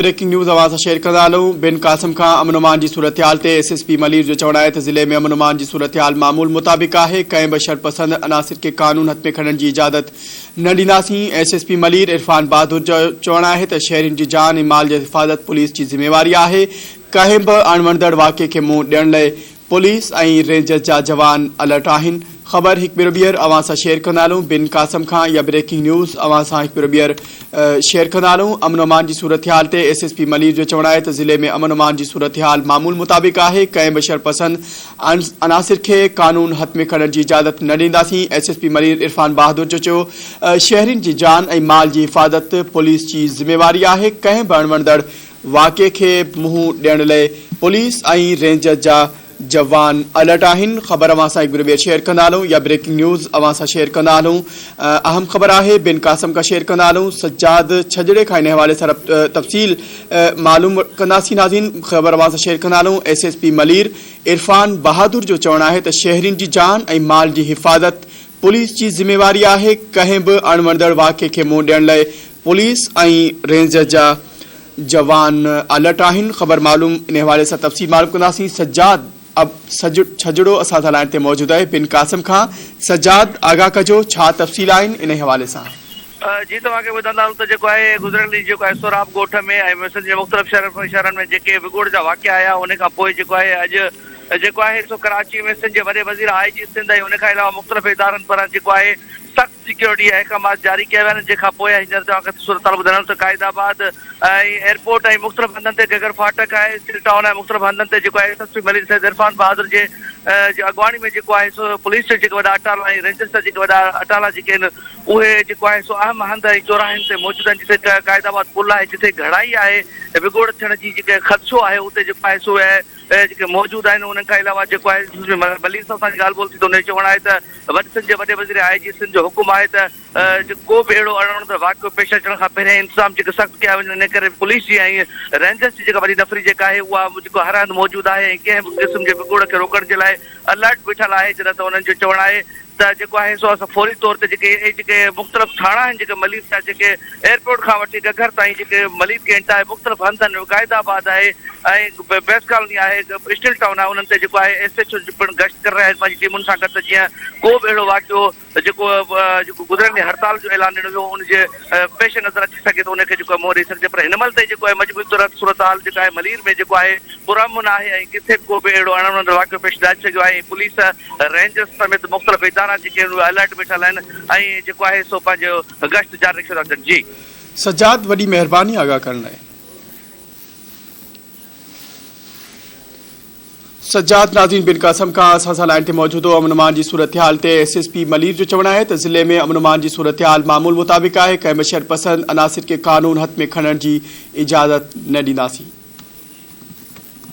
Breaking news اوهان سان share ڪندا هلون بن قاسم کان امن امان جي صورتحال تي ايس ايس پي ملير جو چوڻ آهي ته ضلعي ۾ امن امان جي صورتحال معمول مطابق آهي ڪنهن به شرپسند عناصر کي قانون هٿ ۾ کڻڻ جي اجازت نه ڏينداسين S S P Malir Irfan Bahadur جو چوڻ آهي ته شهرين جي جان ۽ مال جي حفاظت پوليس جي ذميواري آهي ڪنهن به اڻوڻندڙ واقعي کي منهن ڏيڻ لئي پوليس ۽ رينجرز جا جوان الرٽ آهن. خبر هڪ ڀيرو ٻيهر اوهان سان شيئر ڪندا هلون بن قاسم کان اها بريڪنگ نيوز اوهان سان هڪ ڀيرو ٻيهر شيئر ڪندا هلون امن امان جي صورتحال تي ايس ايس پي ملير جو چوڻ آهي ته ضلعي ۾ امن امان جي صورتحال معمول مطابق آهي ڪنهن به شرپسند عناصر کي قانون هٿ ۾ کڻڻ جي اجازت نه ڏينداسين S S P Malir Irfan Bahadur جو چيو شهرين جي جان ۽ مال جي حفاظت پوليس جي ذميواري آهي ڪنهن به اڻوڻندڙ واقعي کي منهن ڏيڻ لئي پوليس ۽ رينجرز جا جوان الرٽ آهن خبر اوهان سان هڪ ڀيرو ٻيهر شيئر ڪندا هلون يا بريڪنگ نيوز اوهان سان شيئر ڪندا هلون اهم خبر آهي بن قاسم کان شيئر ڪندا هلون سجاد ڇڄڙي کان ان حوالي سان تفصيل معلوم ڪنداسين ناظرين خبر اوهان سان شيئر ڪندا هلون S S P Malir Irfan Bahadur جو چوڻ آهي ته شهرين جي جان ۽ مال جي حفاظت پوليس جي ذميواري آهي ڪنهن به اڻوڻندڙ واقعي کي منهن ڏيڻ لئي پوليس ۽ رينجرز جا جوان الرٽ آهن خبر معلوم ان حوالي سان تفصيل معلوم ڪنداسين سجاد اب ڇڄڙو اسان سان لائين تي موجود آهي بن قاسم کان سجاد آگاهه ڪجو ڇا تفصيل آهن ان حوالي سان. جي توهان کي ٻڌندا هلون ته جيڪو آهي گذريل ڏينهن جيڪو آهي سهراب ڳوٺ ۾ ۽ سنڌ جي مختلف شهرن ۾ جيڪي وڳوڙ جا واقعا آيا ان کان پوء جيڪو آهي اڄ جيڪو آهي سو ڪراچي ۾ سنڌ جي وڏي وزير آء جي سنڌ ۽ ان کان علاوه مختلف ادارن پاران جيڪو آهي سخت سيڪيورٽي جا احڪامات جاري ڪيا ويا آهن جنهن کان پوء هينئر توهان کي صورتحال ٻڌايان ته قائد آباد ۽ ايئرپورٽ ۽ مختلف هنڌن تي گگر ڦاٽڪ آهي اسٽيل ٽائون آهي مختلف هنڌن تي جيڪو آهي S S P Malir Syed Irfan بهادر جي اڳواڻي ۾ جيڪو آهي سو پوليس جا جيڪي وڏا اٽالا ۽ رينجرز جا جيڪي وڏا اٽالا جيڪي آهن اهي جيڪو آهي سو اهم هنڌ ۽ چوراهن تي موجود آهن جتي قائد آباد پل آهي جتي گهڻائي آهي وڳوڙ ٿيڻ جي جيڪي خدشو آهي اتي جيڪو آهي سو اهي جيڪي موجود آهن انهن کان علاوه جيڪو آهي ملير سان اسان جي ڳالهه ٻولهه ٿي ته ان جو چوڻ آهي ته وڏ سنڌ جي وڏي وزير آء جي سنڌ جو حڪم آهي ته ڪو به اهڙو اڻوڻندڙ واقعو پيش اچڻ کان پهريان انتظام جيڪي سخت ڪيا وڃن ان ڪري پوليس جي ۽ رينجرز جي جيڪا وڏي نفري جيڪا آهي اها جيڪو هر هنڌ موجود آهي ۽ ڪنهن به قسم جي وڳوڙ کي روڪڻ جي لاء الرٽ بيٺل آهي جڏهن ته انهن جو چوڻ آهي ته جيڪو آهي سو اسان فوري طور تي جيڪي اهي جيڪي مختلف ٿاڻا آهن جيڪي ملير جا جيڪي ايئرپورٽ کان وٺي گگهر تائين جيڪي ملير ڪينٽ آهي مختلف هنڌ آهن قائد آباد آهي ۽ بيس ڪالوني آهي اسٽيل ٽائون آهي انهن تي جيڪو آهي ايس ايڇ او پڻ گشت ڪري رهيا آهن پنهنجي ٽيمن سان گڏ ته جيئن ڪو به اهڙو واقعو جيڪو جيڪو گذريل ڏينهن هڙتال جو اعلان ڏنو ويو ان جي پيش نظر اچي سگهي ته ان کي جيڪو آهي منهن ڏئي سگهجي پر هن مهل تائين جيڪو آهي مجموعي طور صورتحال جيڪا آهي ملير ۾ جيڪو آهي پرامن آهي ۽ ڪٿي به ڪو به اهڙو اڻوڻندڙ واقعو پيش نه اچي سگهيو آهي ۽ پوليس رينجرز سميت مختلف ادارا جيڪي آهن اهي الرٽ بيٺل آهن ۽ جيڪو آهي سو پنهنجو گشت جاري رکيو ٿا اچن جي. سجاد وڏي مهرباني آگاهه ڪرڻ لاء. سجاد ناظرين بن قاسم کان اسان سان لائين تي موجود هو امن امان جي صورتحال تي ايس ايس پي ملير جو چوڻ آهي ته ضلعي ۾ امن امان جي صورتحال معمول مطابق آهي ڪنهن به شرپسند عناصر کي قانون هٿ ۾ کڻڻ جي اجازت نه ڏينداسين.